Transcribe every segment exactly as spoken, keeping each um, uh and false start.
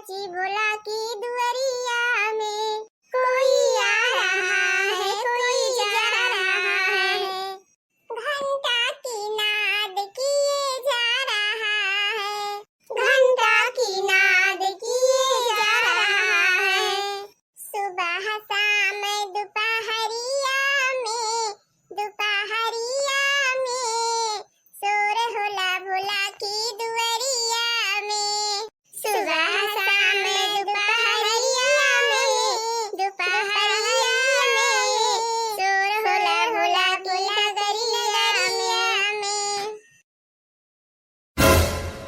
बच्ची बोला कि दुअरिया में कोई आ रहा है, कोई जा रहा है। घंटा की नाद किए जा रहा है, घंटा की नाद किए जा रहा है। सुबह शाम दुपहरिया में, दुपहरिया में शोर होला भोला की दुअरिया में। सुबह शाम दुपहरिया में, दुपहरिया में शोर होला भोला की डगरिया में।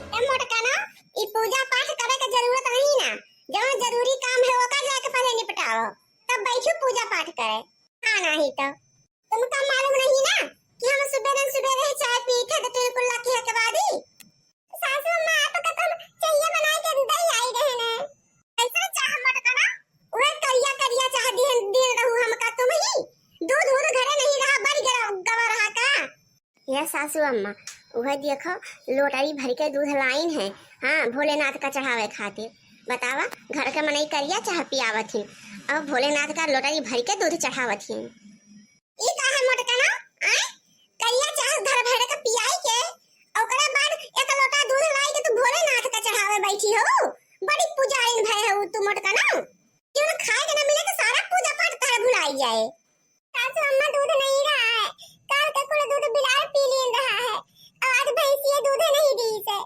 ए मोटका ना, ई पूजा पाठ करे के जरूरत नहीं ना, जवन जरूरी काम है ओकर जाके पहले निपटाओ, तब बैठू पूजा पाठ करे। हाँ नहीं तो तुमका मालूम नहीं ना कि हम सुबेरे सुबेरे ही चाय पी के दो तीन कुल्ला किहे के बाद ही। सासू अम्मा, आप का तो हम चाहिए बनाए के दे आई रहे ने। ऐसा चाह मोटका ना, वह करिया करिया चाह दिहन दिहन रहू हमका तुम ही। दूध उध घरे नहीं रहा, बड़ी गवा रहा का? या सासू अम्मा, उहे देखो, लोटरी भर के दूध लाइन है, हाँ, भोलेनाथ का चढ़ावे खातिर। बतावा, घर के मनई करिया चाह पियावत हिन, और भोलेनाथ का लोटरी भर के दूध चढ़ावत हिन। ई का है मोटका ना, आय? करिया चाह घर भर के पियाई के, ओकरे बाद एक लोटा दूध लाई के तू भोलेनाथ का चढ़ावे बैठी हो? बड़ी पुजारिन भय हो तू मोटका ना। क्यों ना खाए के ना मिले तो सारा पूजा पाठ तार भुलाई जाए। सासू अम्मा, दूध नहीं रहा है, काल का कुल दूध बिलार पी लीन रहा है, और आज भैंसिया दूधे नहीं दी से।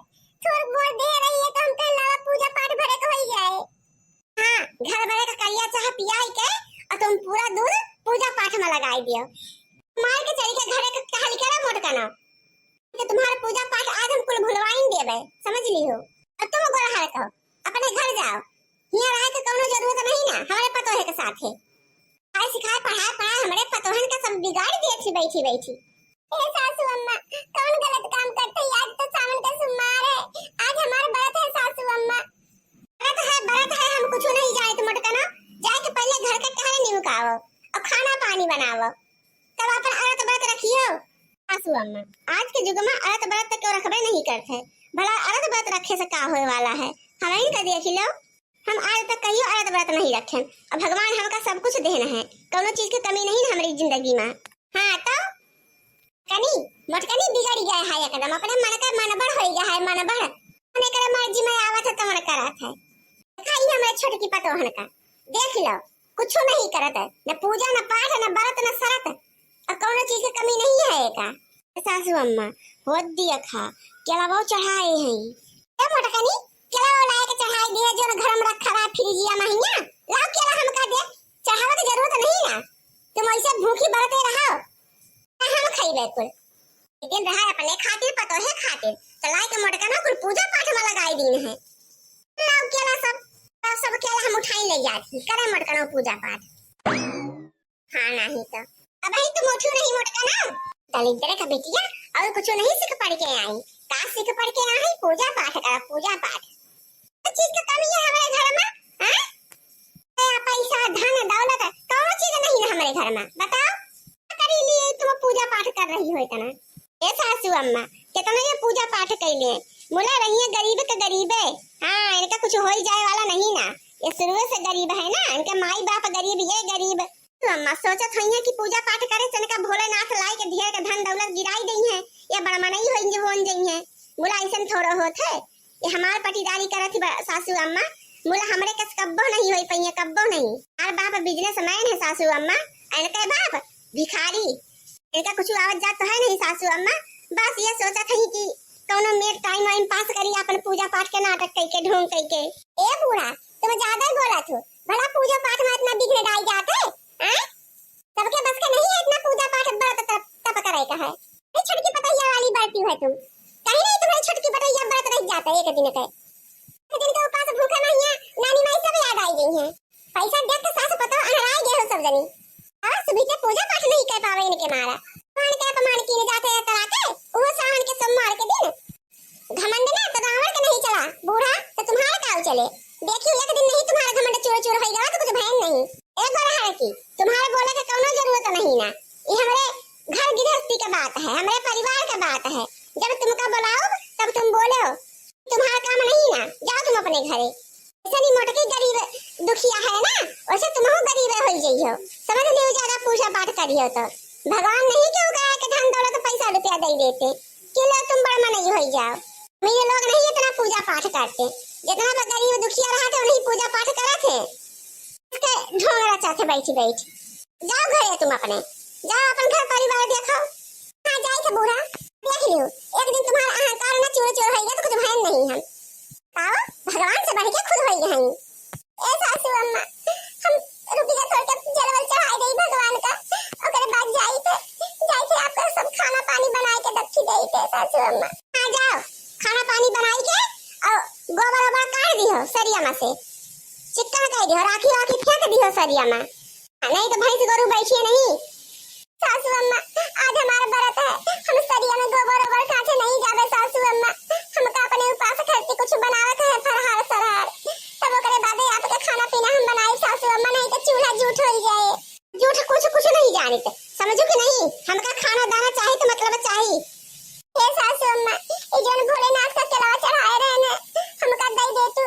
थोड़ बोर दे रही है तो हम कह लावा पूजा पाठ भरे को हो ही जाए। हाँ, घर भरे का करिया चाह पियाई के और तुम पूरा दूध पूजा पाठ में लगाई दियो। मार के चली के घरे के टहल के ना मोटका ना, कि तुम्हारा पूजा पाठ आज हम कुल भुलवाइन देबे, समझ ली हो। अब तुम गोड़ हाथ कहो, अपने घर जाओ, हियाँ रहे के कौनो जरूरत नहीं ना, हमारे पतोहे के साथ है। पढ़ाई सिखाए, पढ़ाए, पढ़ाए हमरे पतोहन का सब बिगाड़ दिए थी बैठी, बैठी। ए सासू अम्मा, कौन गलत काम करते ही? आज तो सावन का सोमवार है, आज हमार व्रत है सासू अम्मा। व्रत है, व्रत है, हम कुछ नहीं जाए तो मोटकनो, जाए के पहले घर के टहरे निमकाओ और खाना पानी बनाओ, तब अपन व्रत व्रत रखियो। सासू अम्मा, आज के युग में व्रत व्रत तो क्यों रखबे नहीं करते, भला व्रत व्रत रखे से का होए वाला है? हम इनका देख लो, हम आज तक कहियो व्रत व्रत नहीं रखेन। अब भगवान हमका सब कुछ देन है, कौनो चीज के कमी नहीं है हमारी जिंदगी में। हाँ तो कनी मोटकनी बिगड़ गया है एकदम, अपने मन का मनबढ़ हो गया है, मनबढ़। अपने करे मर्जी में आवत है तमन करत है। देखा ही हमारे छोटकी पतोहन का, देख लो, कुछ नहीं करत है, न पूजा न पाठ न व्रत न सरत, और कौनो चीज के कमी नहीं है एका। सासू अम्मा, होत दिया खा, केलावा चढ़ाए हैं। ए मोटकनी, केलावा लाए के चढ़ाई दिए, जो घर में रखा रहा फ्रिजिया में हिया, लाओ केला हमका दे, चढ़ावे के जरूरत नहीं ना, तुम ऐसे भूखी बरते रहो, ना हम खइबे कुल। एक दिन रहा अपने खातिर, पतोहे खातिर, तो लाए के मोटकना कुल पूजा पाठ में लगाई दीन है। लाओ केला सब, सब, सब केला हम उठाई ले जाती, करे मोटकना पूजा पाठ। हाँ, नहीं तो। अब ही तुम उठो नहीं मोटकना। दलिद्र का बिटिया, और कुछ नहीं सीख पढ़ के आई। का सीख पढ़ के आई? पूजा पाठ करा, पूजा पाठ। तो चीज का कमी है हमारे घर में, हाँ? ए, पैसा, धन, दौलत, कौन चीज नहीं है हमारे घर में? बताओ। क्या करी लिए तुम पूजा पाठ कर रही हो इतना? ए सासू अम्मा, कितना ये पूजा पाठ कैले, मुला रही है गरीब के गरीबे। हाँ, इनका कुछ हो ही जाए वाला नहीं ना, ये शुरू से गरीब है ना, इनके माई बाप गरीब, ये गरीब। तो अम्मा सोचत हइया कि पूजा पाठ करे से इनका भोलेनाथ लाई के ढेर के धन दौलत गिराई दई है, या बड़ मनई होइंगे, होन जई है। मुला ऐसन थोड़ो होत है, ये हमार पटीदारी करत ही बा-, सासू अम्मा, मुला हमरे कस कब्बो नहीं होई पइया, कब्बो नहीं। हमार बाप businessman है सासू अम्मा, इनके बाप भिखारी। इनका कुछ आवत जात तो है नहीं सासू अम्मा, बस ये सोचत है कि कौनो मेर time वाइम pass करी, अपन पूजा पाठ के नाटक कई के, ढोंग कई के। ए बूढ़ा, तुम ज्यादा ही बोलत हो, भला पूजा पाठ में इतना विघ्न डाल जाते, हैं? सबके बस के नहीं है इतना पूजा पाठ, व्रत तप, तप करे का है। ए छोटकी पतोहिया वाली बरती है तुम, कहीं नहीं तुम्हारी छोटकी पतोहिया व्रत रह जाता है एक दिन के, एक दिन के उपास भूखे में हिया नानी माई सब याद आई गई हैं। पैसा देख के सास पतोह अहराए गए हो सब जनी। और सुबह के पूजा पाठ नहीं कर पावे इनके मारा। भगवान के अपमान कीने जाते हैं करा के, वो सावन के सोमवार के दिन। घमंड ना तो रावण के नहीं चला, बूढ़ा तो तुम्हारा काल चले। देखियो एक दिन नहीं तुम्हारा घमंड चूर चूर होई गवा तो कुछ भयन नहीं। एक बार है कि तुम्हारे बोले के कौनो जरूरत नहीं ना। ये हमरे घर गृहस्थी के बात है, हमरे परिवार के बात है। जब तुमका बुलाओ तब तुम बोलो, तुम्हारा काम नहीं ना, जाओ तुम अपने घरे। ऐसे नहीं मोटकी गरीब दुखिया है ना, वैसे तुमहू गरीब हो जाइयो। समझ लियो, ज्यादा पूजा पाठ करियो तो भगवान नहीं क्यों कहा कि धन दौलत पैसा रुपया दे देते, कि लो तुम बड़ मनई हो जाओ। मेरे लोग नहीं इतना पूजा पाठ करते, जितना तो गरीब दुखिया रहा थे वही पूजा पाठ करा थे। इसके ढोंग रचा थे बैठी बैठी। जाओ घरे तुम अपने, जाओ अपन घर परिवार देखो। हाँ, जाई थे बूढ़ा, देख लियो, एक दिन तुम्हारा अहंकार ना चूर चूर होइगा तो कुछ भयन नहीं हम। आओ, भगवान से बढ़ के खुद होइगा हैं। ए सासू अम्मा, हम रुपया थोड़ के जलवल चढ़ाई देई भगवान का, ओकरे बाद जाई थे, जाई थे आपका सब खाना पानी बनाए के दक्षी देई थे सासू अम्मा। हाँ, जाओ, खाना पानी बनाई के और गोबर ओबर काढ़ दिहो सरिया में से, चिक्कन कर दिहो, राखी वाखी फेंक दिहो सरिया में। नहीं तो भैंस गोरू बैठिए नहीं। सासू अम्मा, आज हमारा व्रत है, हम सरिया में गोबर ओबर काढ़े नहीं जाबे सासू अम्मा। हमका अपने उपास धरती कुछ बनावे के है, फरहार सरहार, तब ओकरे बादे आपके खाना पीना हम बनाई सासू अम्मा, नहीं तो चूल्हा जूठ हो जाए। जूठ कुछ कुछ नहीं जानित, समझो कि नहीं? हमका खाना दाना चाही तो मतलब चाही। हे सासू अम्मा, ई जौन भोलेनाथ का केलवा चढ़ाए रहे ने, हमका दे दे तू,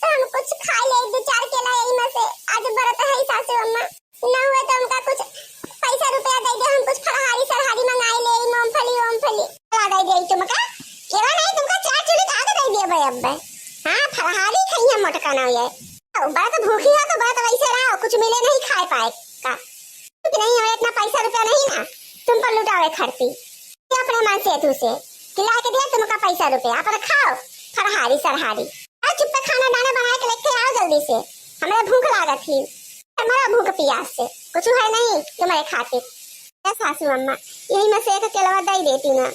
तो हम कुछ खा ले, दो चार केला यही में से। आज व्रत है सासू अम्मा, न हुए तो हमका कुछ पैसा रुपया दे दे, हम कुछ फलहारी सरहारी मंगाई ले, मूंगफली वूंगफली। ला दे दे तुमका, केला नहीं तुमका चार चुली खा के दे दिए भाई अब। हाँ, फलहारी खाइए मोटका ना हो जाए। तो बड़ा तो भूखी हो तो बड़ा तो वैसे रहो, कुछ मिले नहीं खाए पाए का। कि नहीं हमें इतना पैसा रुपया नहीं ना तुम पर लुटावे खरती। कि अपने मन से तू से कि ला के दिया तुमका पैसा रुपया, अपन खाओ फरहारी सरहारी। अरे चुप्पे खाना दाना बना के लेके आओ जल्दी से, हमें भूख लागत ही, हमारा भूख पियास से कुछ है नहीं तुम्हारे खातिर। ए सासू अम्मा, यही में से एक केलवा दे देती ना,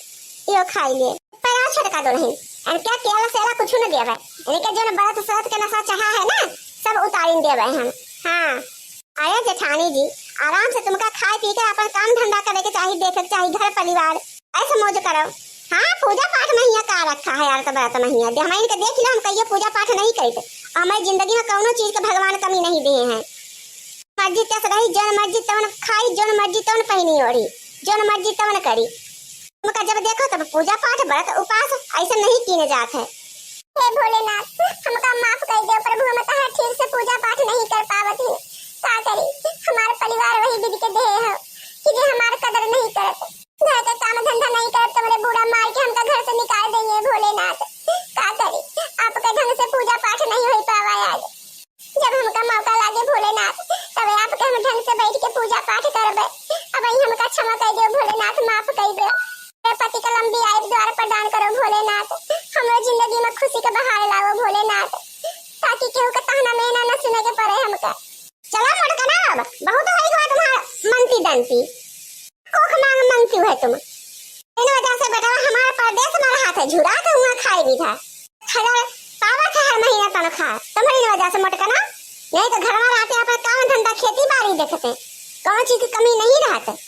यो खाई ले। पर आ छोटका दुल्हन, इनके केला सेला कुछ न देवे, इनके जौन बरत सरत के नशा चढ़ा है ना, सब उतारिन देवे हम। हाँ, अरे जेठानी जी, आराम से तुमका खाए पी के अपन काम धंधा करे के चाही, देखे के चाही घर परिवार, ऐसे मौज करो। हाँ, पूजा पाठ में हियाँ का रखा है यार, तो बरत में हियाँ दे, हम इनके देख लो, हम कहियो पूजा पाठ नहीं करते, और हमारी जिंदगी में कौनो चीज के भगवान कमी नहीं दिए हैं। मर्जी तस रही, जौन मर्जी तवन खाई, जौन मर्जी तवन पहनी ओढ़ी, जौन मर्जी तवन करी। हमका जब देखो तब पूजा पाठ, व्रत उपास, ऐसे नहीं कीने जात है। हे भोलेनाथ, हमका माफ कर दो प्रभु, हम तहार ठीक से पूजा पाठ नहीं कर पावत ही। का करी, हमार परिवार वही विधि के देह हो कि जे हमार कदर नहीं करत। घर के काम धंधा नहीं करत, तुम्हारे बूढ़ा मार के हमका घर से निकाल देंगे भोलेनाथ। का करी, आपके ढंग से पूजा पाठ नहीं हो पावा आज। जब हमका मौका लागे भोलेनाथ, तबे आपके हम ढंग से बैठ के पूजा पाठ करबे। अब ही हमका क्षमा कर दियो भोलेनाथ, माफ कर दियो। मेरे पति का लंबी आयु द्वार प्रदान करो भोलेनाथ, हमरो जिंदगी में खुशी के बहार लाओ भोलेनाथ, ताकि केहू का ताना मेहना न सुने के पड़े हमका। चला मोटकना, अब बहुत होई गवा तुम्हार मनती दंती। कोख मांग मांगती है तुम। इन वजह से बेटा हमारे परदेस में रहा थे, झुरा के हुआ खाए भी था। हजार पावा थे हर महीना तनख्वाह, तुम्हारी वजह से मोटकना। नहीं तो घर में रहते अपन काम धंधा खेती बाड़ी देखते, कौन चीज की कमी नहीं रहते।